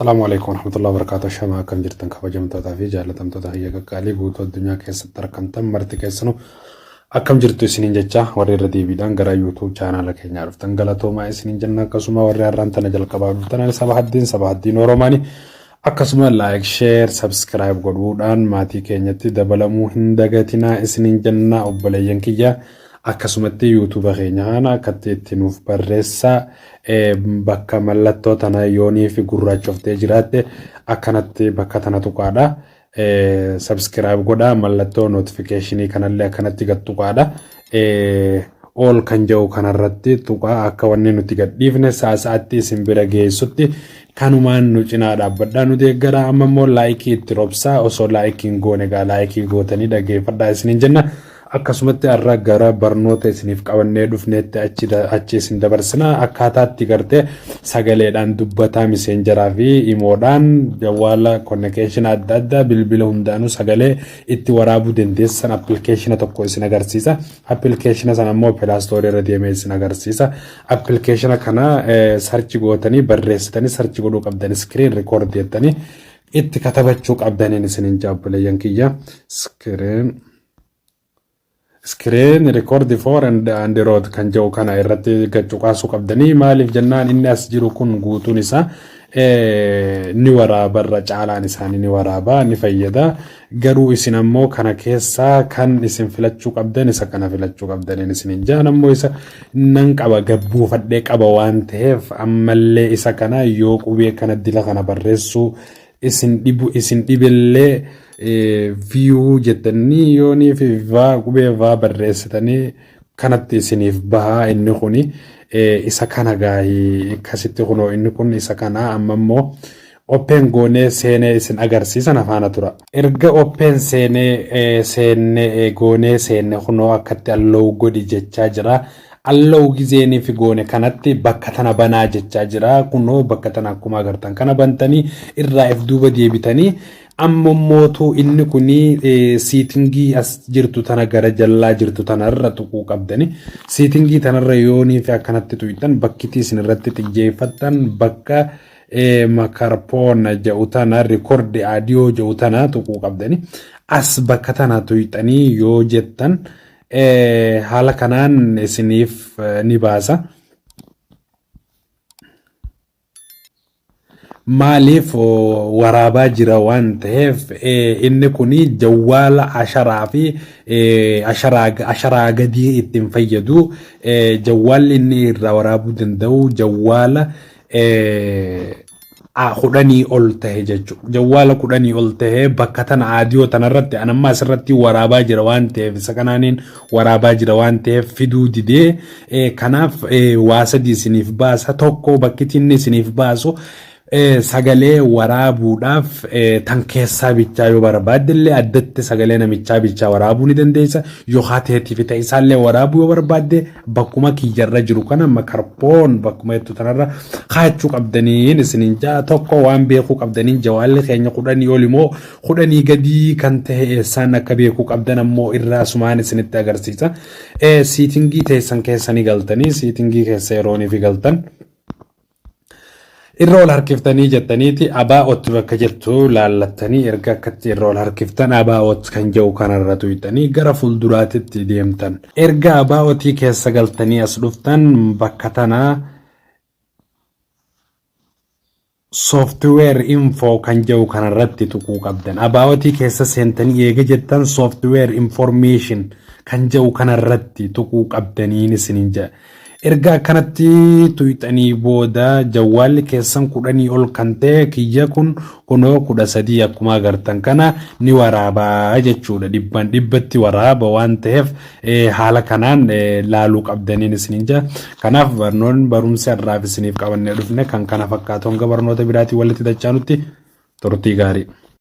Salaamu alaikum warahmatullahi wabarakatuh. Shamaa akkam jirtan kabajamtootaa fi jaallatamtoota kiyya qaqqaalii guutuu addunyaa keessatti argamtan marti keessanuu akkam jirtu isiniin jecha warri irra deebiidhaan gara YouTube chaanaala keenyaa dhuftan galatoomaa isiniin jenna akkasuma warri har'aan tana jalqabaa dhuftan ani saba haddiin saba haddiin oromaani akkasuma like share subscribe godhuudhaan maatii keenyatti dabalamuu hin dagatinaa isiniin jenna obboleeyyan kiyya Akkasumatti YouTube keenya kana akkatti itti nuuf barreessaa bakka mallattoo tana yoonii fi gurraachoftee jiraatte akkanatti bakka tana tuqaadha. Subscribe godhaa mallattoo notification kanallee akkanatti gad tuqaadha. All kan jedhu kanarratti tuqaa akka wanni nuti gadhiifne sa'a sa'atti isin bira geessutti kanumaan nu cinaa dhaabbadhaa nu deeggaraa amma immoo laayikii itti robsaa osoo laayikii hin goone egaa laayikii gootanii dhaggeeffadhaa isiniin jenna. Akkasumatti har'a gara barnoota isiniif qabannee dhufneetti achi achi isin dabarsina. Akkaataatti gartee sagaleedhaan dubbataa miseenjaraa fi imoodhaan jawwaala konnekeeshina adda addaa bilbila hundaanuu sagalee itti waraabuu dandeessan appilikeeshina tokko isin agarsiisa. Appilikeeshina sana immoo pilaastoorii irra deemee isin agarsiisa. Appilikeeshina kana sarchi gootanii barreessitanii sarchi godhuu qabdan iskiriin rikoordi jettanii itti katabachuu qabdaniin isinin jaabboleeyyan kiyya. Iskiriin Screen record for and Android kan jedhu kana irratti gad cuqaasuu qabdanii maaliif jennaan inni as jiru kun guutuun isaa ni waraaba irra caalaan isaanii ni waraaba ni fayyada garuu isin ammoo kana keessaa kan isin filachuu qabdan isa kana filachuu qabdaniin isiniin jaan ammoo isa nan qaba gabbuufadhee qaba waan ta'eef ammallee isa kana yoo qubee kana dila kana barreessuu isin dhibu isin dhibellee view jettanii yoonii fi vaa qubee vaa barreessitanii kanatti isiniif bahaa inni kuni isa kana gaahii akkasitti kunoo inni kun isa kana amma immoo open goonee seenee isin agarsiisan afaana tura. Erga open seenee seenne goonee seenne kunoo akkatti allow godhi jechaa jira. Allow gizeenii fi goone kanatti bakka tana banaa jechaa jira. Kunoo bakka tana akkuma agartan kana bantanii irraa if duuba deebitanii amma mootuu inni kuni siitingii as jirtu tana gara jallaa jirtu tanarra tuquu qabdani. Siitingii tanarra yoonii fi akkanatti tuqxan bakkitii isin irratti xiyyeeffattan bakka makarpoona jedhu tana rikoordi aadiyoo jedhu tana tuquu qabdani. As bakka tana tuqxanii yoo jettan haala kanaan isiniif ni baasa. Maaliif waraabaa jira waan ta'eef inni kun jawwaala asharaa fi asharaa gadii ittiin fayyadu jawwaalli inni irraa waraabuu danda'u jawwaala 10 ol tahe jechuudha. Jawwaala 10 ol tahe bakka tana aadiyoo tanarratti an amma asirratti waraabaa jira waan ta'eef isa kanaaniin waraabaa jira waan ta'eef fiduu didee kanaaf waa sadii isiniif baasa tokko bakki inni isiniif baasu sagalee waraabuudhaaf tan keessaa bichaa yoo barbaadde illee addatti sagalee namichaa bichaa waraabuu ni dandeessa yookaan teetii fi ta'isaallee waraabuu yoo barbaadde bakkuma kiyyarra jiru kana makarpoon bakkuma jettu tanarra kaachuu qabdaniin isiniin ja'a tokko waan beekuu qabdaniin jawaalli keenya 10 ol immoo 10 gadii kan ta'e eessaan akka beekuu qabdan ammoo irraa sumaan isinitti agarsiisa. Siitingii teessan keessa ni galtanii siitingii keessa yeroo ni fi galtan. Irra ol harkiftanii jettaniiti abaa'ot bakka jettu laallattanii erga akkatti irra ol harkiftan abaa'ot kan jedhu kanarra tuqxanii gara fuulduraatitti deemtan. Erga abaa'otii keessa galtanii as dhuftan bakka tana software info kan jedhu kanarratti tuquu qabdan. Abaa'otii keessa seentanii eega jettan software information kan jedhu kanarratti tuquu qabdaniin isiniin jedha. Erga akkanatti tuyxanii booda jawwaalli keessan 10 ol kan ta'e kiyya kun kunoo 13 akkuma agartan kana ni waraabaa jechuudha. Dhibban dhibbatti waraaba waan ta'eef haala kanaan laaluu qabdaniin isiniin jira. Kanaaf barnoonni barumsi har'aaf isiniif qabannee dhufne kan kana fakkaatu hanga barnoota biraatiin walitti dachaanutti turtii gaarii.